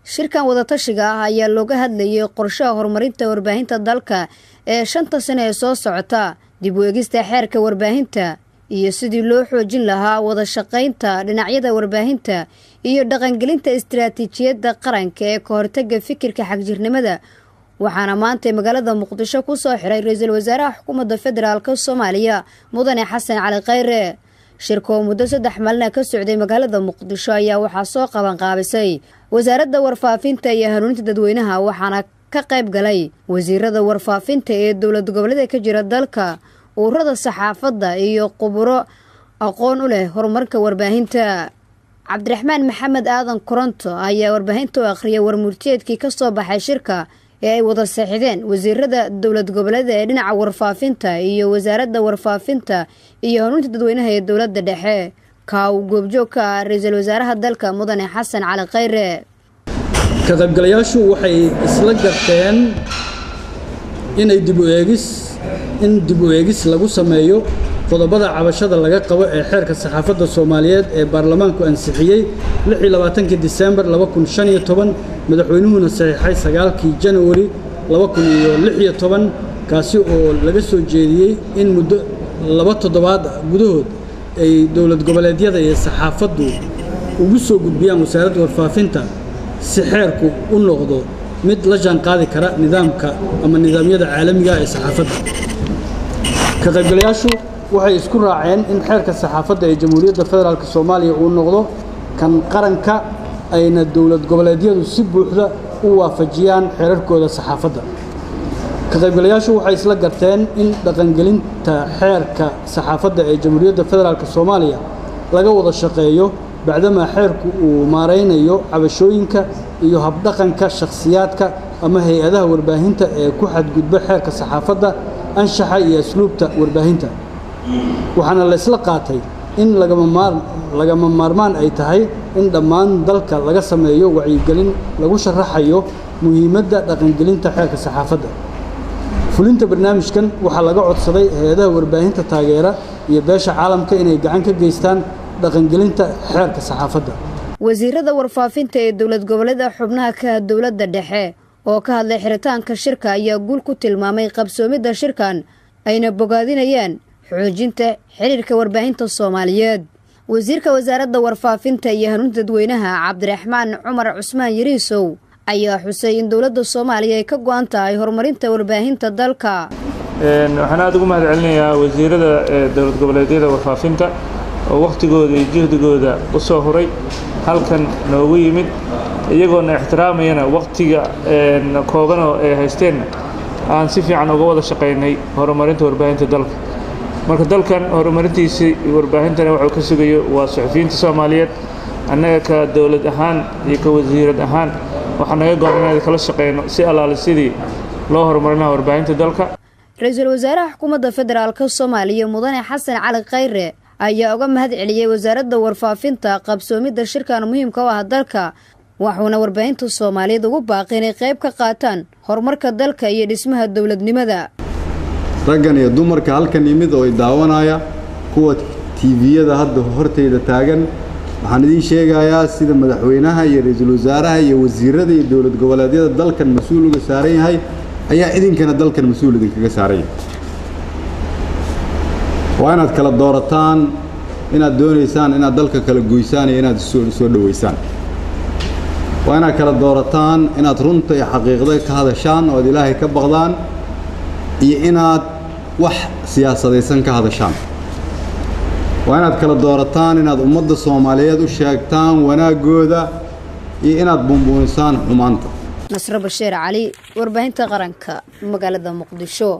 Shirkan wadatashiga ah ayaa looga hadlayay qorshaha horumarinta warbaahinta dalka ee 5ta sano ee soo socota, dib u eegista xeerka warbaahinta iyo sidii loo xoojin lahaa wada shaqaynta dhinacyada warbaahinta iyo dhaqangelinta istiraatiijiyadda qaranka ee ka hortagga fikirka xagjirnimada. Waxaana maanta magaalada Muqdisho ku soo xiray ra-iisul wasaaraha xukuumadda federaalka Soomaaliya, Mudane Xasan Cali Khayre. Shirka oo muddo 3 maalina ka socday magaalada Muqdisho ayaa waxaa soo qaban qaabisay wasaaradda warfaafinta iyo hanuuninta dadweynaha, waxaana ka qayb galay wasiirada warfaafinta ee dowlad goboleeda ka jira dalka, ururada saxaafadda iyo khuburo aqoon u leh horumarka warbaahinta. Cabdiraxmaan Maxamed Aadan Koronto ayaa warbaahinta u akhriyay warmurtiyeedkii ka soo baxay shirka ee ay wada saxiixdeen wasiirada dowlad goboleeda ee dhinaca warfaafinta iyo wasaaradda warfaafinta iyo hanuunta dadweynaha ee dowladda dhexe, kaa uu goobjoog ka ah ra-iisul wasaaraha dalka, Mudane Xasan Cali Khayre. Ka qaybgalayaashu waxay isla garteen inay dib u eegis in dib u eegis lagu sameeyo qodobada cabashada laga qabo ee xeerka saxaafadda Soomaaliyeed ee baarlamaanku ansixiyey 26kii Disembar 2015, madaxweynuhuna saxiixay 9kii Janawari 2016, kaasi oo laga soo jeediyey in muddo 2 toddobaad gudahood ay dowlad goboleedyada iyo saxaafaddu ugu soo gudbiyaan wasaaradda warfaafinta si xeerku u noqdo mid la jaan qaadi kara nidaamka ama nidaamyada caalamiga ee saxaafadda. Ka qaybgalayaashu waxay isku raaceen in xeerka saxaafadda ee Jamhuuriyadda Federaalk Soomaaliya uu noqdo kan qaranka, ayna dowlad goboleedyadu si buuxda u waafajiyaan xeerarkooda saxaafadda. Ka qaybgalayaashu waxay isla garteen in dhaqangelinta xeerka saxaafadda ee Jamhuuriyadda Federaalk Soomaaliya laga wada shaqeeyo, bacdamaa xeerku uu maaraynayo cabashooyinka iyo habdhaqanka shakhsiyaadka ama hay-adaha warbaahinta ee ku xadgudba xeerka saxaafadda, anshaxa iyo asluubta warbaahinta. Waxaana la isla qaatay in lagama maarmaan ay tahay in dhammaan dalka laga sameeyo wacyigelin lagu sharaxayo muhiimadda dhaqangelinta xeerka saxaafadda. Fulinta barnaamijkan waxaa laga codsaday hay-adaha warbaahinta taageera iyo beesha caalamka inay gacan ka geystaan dhaqangelinta xeerka saxaafadda. Wasiirada warfaafinta ee dowlad goboleeda xubnaha ka dowladda dhexe oo ka hadlay xiritaanka shirka ayaa guul ku tilmaamay qabsoomidda shirkan, ayna bogaadinayaan xoojinta xiriirka warbaahinta Soomaaliyeed. Wasiirka wasaaradda warfaafinta iyo hanuunta dadweynaha, Cabdiraxmaan Cumar Cusmaan Yariisow, ayaa xusay in dowladda Soomaaliya ay ka go-an tahay horumarinta warbaahinta dalka. Waxaan aada ugu mahad celinayaa wasiirada dowlad goboleedyada warfaafinta oo wakhtigooda iyo juhdigooda u soo huray halkan noogu yimid, iyagoona ixtiraamayana wakhtiga koobanoo ay haysteenna aan si fiican uga wada shaqaynay horumarinta warbaahinta dalka. Marka dalkan horumarintiisii warbaahintana wuxuu ka sugayo waa suxufiyiinta Soomaaliyeed. Annaga ka dowlad ahaan iyo ka wasiirad ahaan waxaa naga go-an inaan kala shaqeyno si allaale sidii loo horumarin lahaa warbaahinta dalka. Ra-iisul wasaaraha xukuumadda federaalka Soomaaliya, Mudane Xasan Cali Khayre, ayaa uga mahad celiyey wasaaradda warfaafinta qabsoomidda shirkan muhiimka u ah dalka, waxuuna warbaahinta Soomaaliyeed ugu baaqay inay qayb ka qaataan horumarka dalka iyo dhismaha dowladnimada. Raggan iyo dumarka halkan yimid oo i daawanaya, kuwa TV-yada hadda hortayda taagan, waxaan idiin sheegayaa sida madaxweynaha iyo ra-iisul wasaaraha iyo wasiirada iyo dowlad goboleedyada dalkan mas-uul uga saaran yahay ayaa idinkana dalkan mas-uul idinkaga saaran yahay. Waa inaad kala doorataan inaad doonaysaan inaad dalka kala goysaan iyo inaad soo dhoweysaan. Waa inaad kala doorataan inaad runta iyo xaqiiqda ka hadashaan oo aad Ilaahay ka baqdaan iyo inaad wax siyaasadaysan ka hadashaan. Waa inaad kala doorataan inaad ummadda Soomaaliyeed u sheegtaan wanaaggooda iyo inaad buunbuunisaan xumaanta. Nasro Bashiir Cali, warbaahinta qaranka, magaalada Muqdisho.